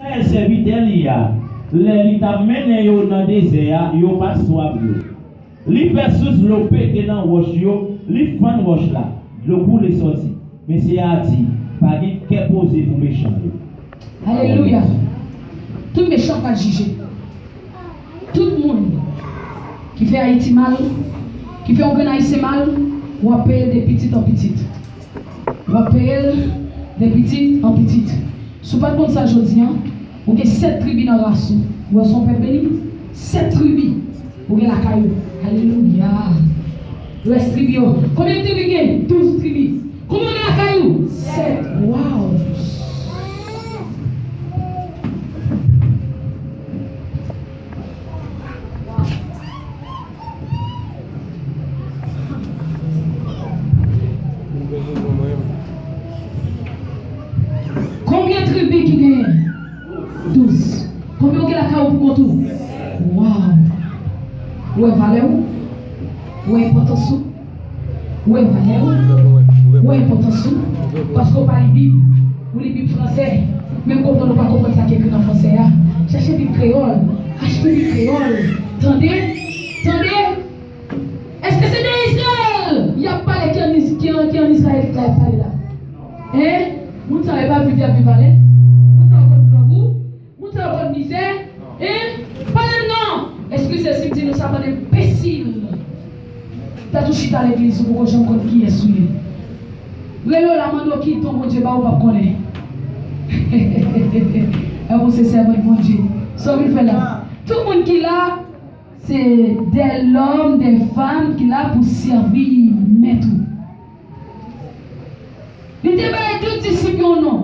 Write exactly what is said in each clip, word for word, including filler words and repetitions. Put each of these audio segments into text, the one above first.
Izrayèl, sèvitè li a, lè li t ap mennen yo nan dezè a, yo pa t swaf yo. Li fè sous dlo pete nan wòch yo, li fann wòch la, dlo koule sòti. Mesye a di, pa gen kè poze pou mechan yo. Alelouya. Tout mechan pral jije. Tout moun ki fè Ayiti mal, ki fè yon grenn Ayisyen mal, w ap peye l de pitit an pitit. W ap peye l de pitit an pitit. Si w pa t konn sa jodi a, ou gen sèt tribi nan ras ou. Ou wè se yon pèp beni? Sèt tribi ou gen lakay ou. Alelouya. Rès tribi yo. Konbyen tribi gen? Douz tribi. Konbyen w gen lakay ou? Sèt. Waw. Konbyen tribi ki genyen? Douz. Konbyen w gen lakay ou pou kont ou? Waw. Ou wè valè w? Ou wè enpòtans ou? Ou wè valè w? Ou wè enpòtans ou? Paske w pa li Bib. Ou li Bib fransè. Menm konprann ou pa konprann sa ki ekri nan fransè a. Chèche Bib kreyòl. Achte Bib kreyòl. Tande? Tande? Èske se de Izrayèl y ap pale ki ann Iz-, ki ann, ki ann Izrayèl la y ap pale la? Hein? Moun sa yo pa viv, y ap viv alèz? Moun sa yo konn grangou? Moun sa yo konn mizè? Hein? Pale m non! Eskize si m di nou sa, bann enbesil. Tèt ou chita legliz, ou poko janm konn kiyès ou ye. Rele w la, mande w ki don Bondye ba w, ou p ap konnen. E bon, se sèvant Bondye. Sa w vin fè la? Tout moun ki la, se de lòm, de fanm ki la pou sèvi mèt ou. Li te bay tout disip yo non.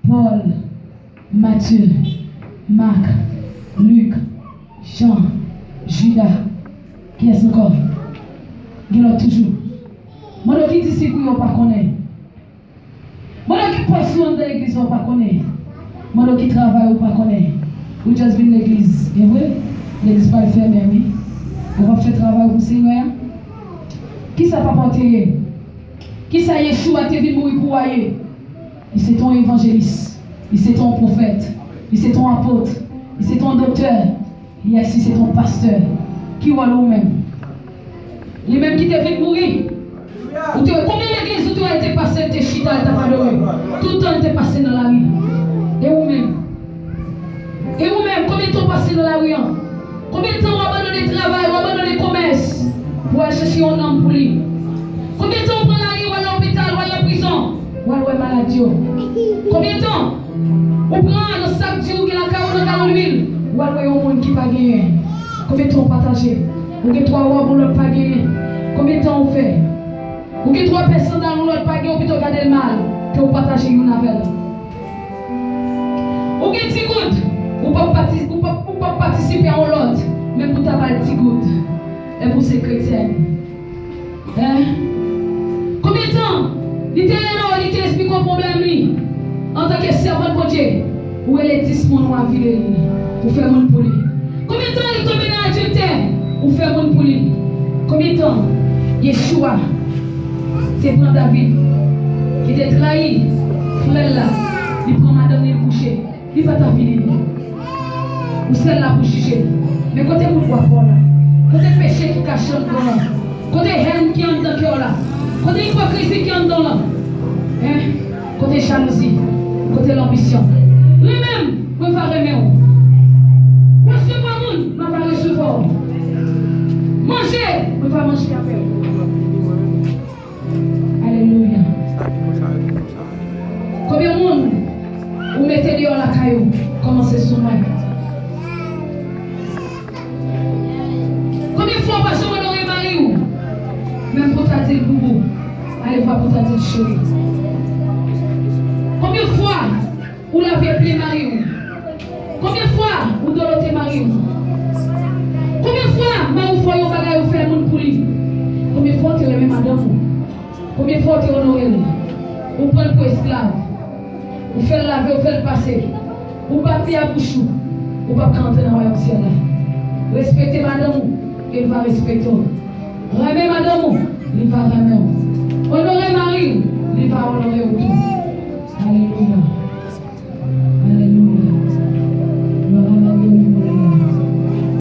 Pòl, Matye, Mak, Lik, Jan, Jida. Kiyès ankò? Gen lòt toujou. Mande w ki disip ou ye w pa konnen. Mande w ki pòs ou anndan legliz la w pa konnen. Mande w ki travay ou pa konnen. Ou just vin legliz, e vre? Legliz pral fèmen, wi. Ou p ap fè travay ou pou Senyè a? Kisa papa w te ye? Kisa Yeshua te vin mouri pou w a ye? Li se te yon evanjelis. Li se te yon pwofèt. Li se te yon apot. Li se te yon doktè. Yes, li se te yon pastè. Ki wòl ou menm? Li menm ki te vin mouri. Ou te wè konbyen legliz ou te wè te pase, te chita, te ap adore? Tout tan li te pase nan lari. E ou menm? E ou menm, konbyen tan w pase nan lari an? Konbyen tan w abandone travay, w abandone komès pou w al chèche yon nanm pou li? Konbyen tan w pran lari, w al lopital, w al nan prizon, w al wè malad yo? Konbyen tan ou pran nan sak di w gen lakay ou, nan galon lwil, w al wè yon moun ki pa genyen? Konbyen tan w pataje? Ou gen twa wòb, yon lòt pa genyen. Konbyen tan ou fè? Ou gen twa pè sandal, yon lòt pa gen, ou pito gade l mal ke w pataje youn avè l. Ou gen ti goud, ou p ap pati-, ou p ap, ou p ap patisipe a yon lòt, menm pou ta ba l ti goud. E pou se kretyèn. Hein? Konbyen tan li te rele w, li te esplike w pwoblèm li? Antanke sèvant Bondye, ou rele dis moun, ou avili li, ou fè moun pou li. Konbyen tan li tonbe nan adiltè, ou fè moun pou li? Konbyen tan Yeshua te pran David, ki te trayi frè l la, li pran madanm li, li kouche, li pa t avili li? Ou sèl la pou jije. Men kote moun bwa pa w la? Kote peche ki kache anndan w la? Kote hèn ki anndan kè w la? Kote ipokrizi ki anndan w la? Hein? Kote jalouzi? Kote lanbisyon? Renmen m, mwen va renmen w. Resevwa moun, mwen va resevwa w. Manje, mwen va manje avè w. Alelouya. Konbyen moun ou mete deyò lakay ou? Kòmanse sou mwen. Konbyen fwa w pa janm onore mari w? Menm pou w ta di l boubou, alevwa pou w ta di l cheri. Konbyen fwa ou lave pye mari w? Konbyen fwa ou dolote mari w? Konbyen fwa mari w fè w yon bagay ou fè moun pou li? Konbyen fwa w te renmen madanm ou? Konbyen fwa w te onore l? Ou pran l pou esklav. Ou fè l lave, ou fè l pase. Ou bat li a bouch ou. Ou p ap ka antre nan wayòm syèl la. Respekte madanm ou, e l va respekte w. Renmen madanm ou, li va renmen w. Onore mari w, li va onore w tou. Alelouya.